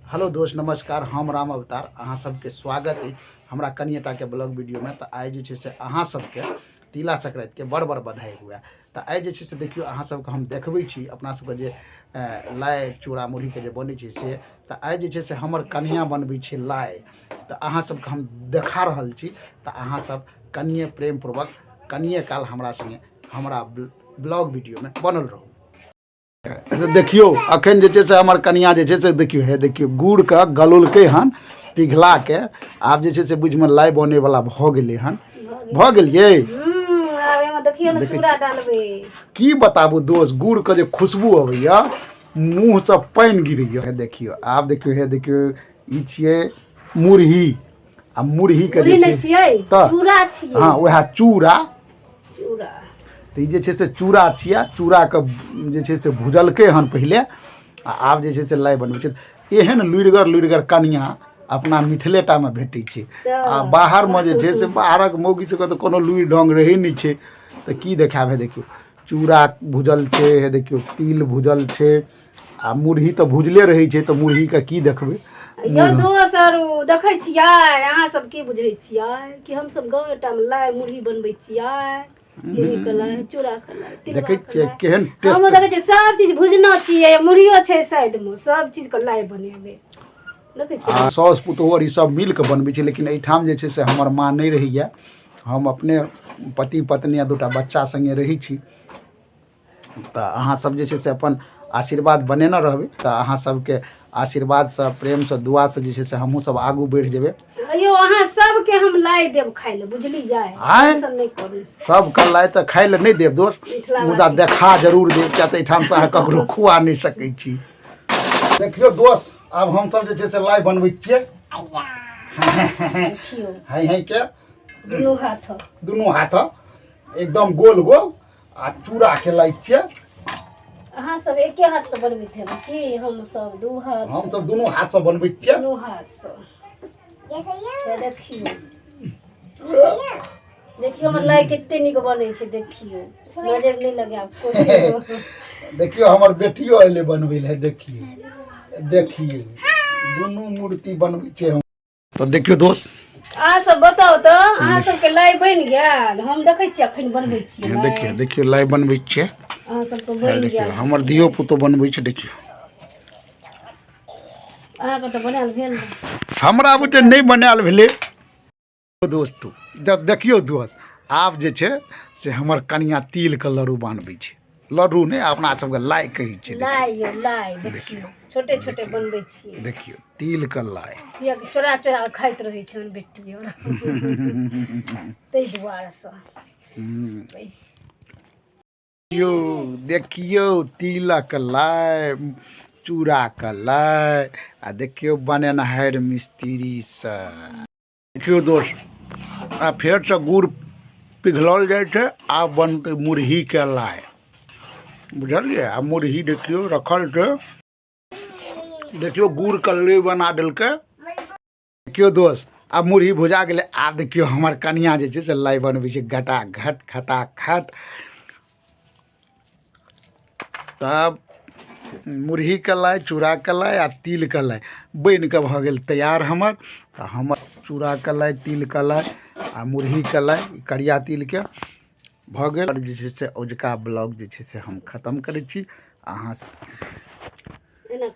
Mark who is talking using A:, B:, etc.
A: Hello दोस्त, नमस्कार, हम राम अवतार, अहाँ सबके स्वागत अछि हमरा कनिएटाके ब्लॉग वीडियोमे। तऽ आइ जे छै से अहाँ सबके तिला संक्रांतिके बड़ बड़ बधाई हुए। तऽ आइ जे छै से देखियौ, अहाँ सबके हम देखबै छी अपना सबके जे लाइ चूड़ा मुरहीके जे बनै छै से। तऽ आइ जे छै से हमर कनिया बनबै छै लाइ, तऽ अहाँ सबके हम देखा रहल छी। तऽ अहाँ सब कनिए प्रेमपूर्वक कनिए काल हमरा सङ्गे हमरा ब्लॉग वीडियोमे बनल रहू। देखियौ, अखन जे छै से हमर कनिया जे छै से देखियौ, हे देखियौ, गुड़के गलोलकै हन पिघलाके। आब जे छै से बुझमे लाइ बनैवला भऽ गेलै हन। भऽ गेलियै।
B: आब एहिमे देखियौ ने, चूड़ा डालबै।
A: की बताबू दोस्त, गुड़के जे खुशबू अबैया, मुँहसँ पानि गिरैया। हे देखियौ, आब देखियौ, हे देखियौ, ई छियै मुरही आ मुरहीके जे
B: मुरही नहि
A: छै
B: छियै,
A: तऽ
B: चूड़ा छियै।
A: हँ, उएह चूड़ा।
B: चूड़ा।
A: तऽ ई जे छै से चूड़ा छियै। चूड़ाके जे छै से भुजलकै हन पहिले आ आब जे छै से लाइ बनबै छै। एहन लुरिगर लुरिगर कनिया अपना मिथिलेटामे भेटै छै आ बाहरमे जे छै से बाहरक मौगी सबके तऽ कोनो लुरि ढङ्ग रहै नहि छै। तऽ की देखायब? हे देखियौ, चूड़ा भुजल छै, हे देखियौ, तिल भुजल छै आ मुरही तऽ भुजले रहै छै, तऽ मुरहीके की देखबै?
B: यौ दोस्त, आर देखै छियै, अहाँ सब की बुझै छियै कि हमसब गाँव टामे लाइ मुरही बनबै छियै? मुरही के लाइ, चूड़ा के लाइ, तिलबा
A: देखै
B: के
A: छियै
B: लाइ।
A: केहन
B: हम
A: टेस्ट।
B: देखै छियै, सब चीज भुजना छियै, मुरहियो छै साइड मे, सब चीज के लाइ बनेबै, देखै छियै।
A: आ साउस पुतोहु आर ई सब मिल कऽ बनबै छै, लेकिन एहिठाम जे छै से हमर माँ नहि रहैया। हम अपने पति पत्नी आ दूटा बच्चा सङ्गे रहै छी। तऽ अहाँ सब जे छै से अपन आशीर्वाद बनेने रहबै, तऽ अहाँ सबके आशीर्वादसँ, प्रेमसँ, दुआसँ जे छै से हमहूँ सब आगू बढ़ि जेबै।
B: यौ, अहाँ सबके हम लाइ देब खाइ लए, बुझलियै?
A: आँय?
B: टेंशन नहि करू।
A: सबके लाइ तऽ खाइ लए नहि देब दोस्त,
B: मिथिलावासी।
A: मुदा देखा जरूर देब, किया तऽ एहिठामसँ अहाँ ककरो खुआ नहि सकै छी। देखियौ दोस्त, आब हमसब जे छै से लाइ बनबै छियै।
B: देखियौ।
A: हाइ हाइ के
B: दुनू हाथ।
A: दुनू हाथ एकदम गोल गोल आ चूड़ा के लै छियै।
B: अहाँ सब एके हाथ से बनबैत हेबै की? हम सब दू हाथ से।
A: हम सब दुनू हाथ से बनबै छियै।
B: दुनू हाथ से। हे देखियौ, देखियौ, हमर लाइ कते नीक बनै छै, देखियौ। नजर नहि लगायब कोशिश।
A: देखियौ, हमर बेटियो एलै बनबै लए। देखियौ, देखियौ, दुनू मूर्ति बनबै छै हम। तऽ देखियौ दोस्त।
B: अहाँ सब बताउ तऽ, अहाँ सबके लाइ बनि गेल? हम देखै छियै, अखन बनबै छियै लाइ।
A: देखियौ, देखियौ, लाइ बनबै छियै।
B: अहाँ सबके बनि
A: देखियौ
B: गेल?
A: हमर धियो पुतो बनबै छै, देखियौ।
B: अहाँके तऽ बनायल भेल ने?
A: हमरा बुते नहि बनायल भेलै दोस्तो। देखियौ दोस्त, आब जे छै से हमर कनिया तिलके लड्डू बनबै छै। लड्डू नहि, अपना सबके लाइ कहै छै।
B: लाइ यौ, लाइ। देखियौ, छोटे छोटे बनबै छियै।
A: देखियौ, तिलके लाइ।
B: किएकि चोरा चोरा कऽ खाइत रहै छै हमर बेटी हमरा, ताहि दुआरेसँ।
A: देखियौ, देखियौ, तिलक लाइ, चूड़ाके लाइ आ देखियौ बनेनहारि मिस्त्री से। देखियौ दोस्त, आ फेरसँ गुड़ पिघलल जाइ छै। आब बनतै मुरहीके लाइ, बुझलियै? आ मुरही देखियौ रखल छै। देखियौ, गुड़के लोइ बना देलकै। देखियौ दोस्त, आब मुरही भुजा गेलै। आब देखियौ, हमर कनिया जे छै से लाइ बनबै छै, घटा घट खटा खट। तब मुरहीके लाइ, चूड़ाके लाइ आ तिलके लाइ बनि कऽ भऽ गेल तैयार हमर। तऽ हमर चूड़ाके लाइ, तिलके लाइ आ मुरहीके लाइ, करिया तिलके भऽ गेल। जे छै से औजका ब्लॉग जे छै से हम खतम करै छी। अहाँ
B: एना।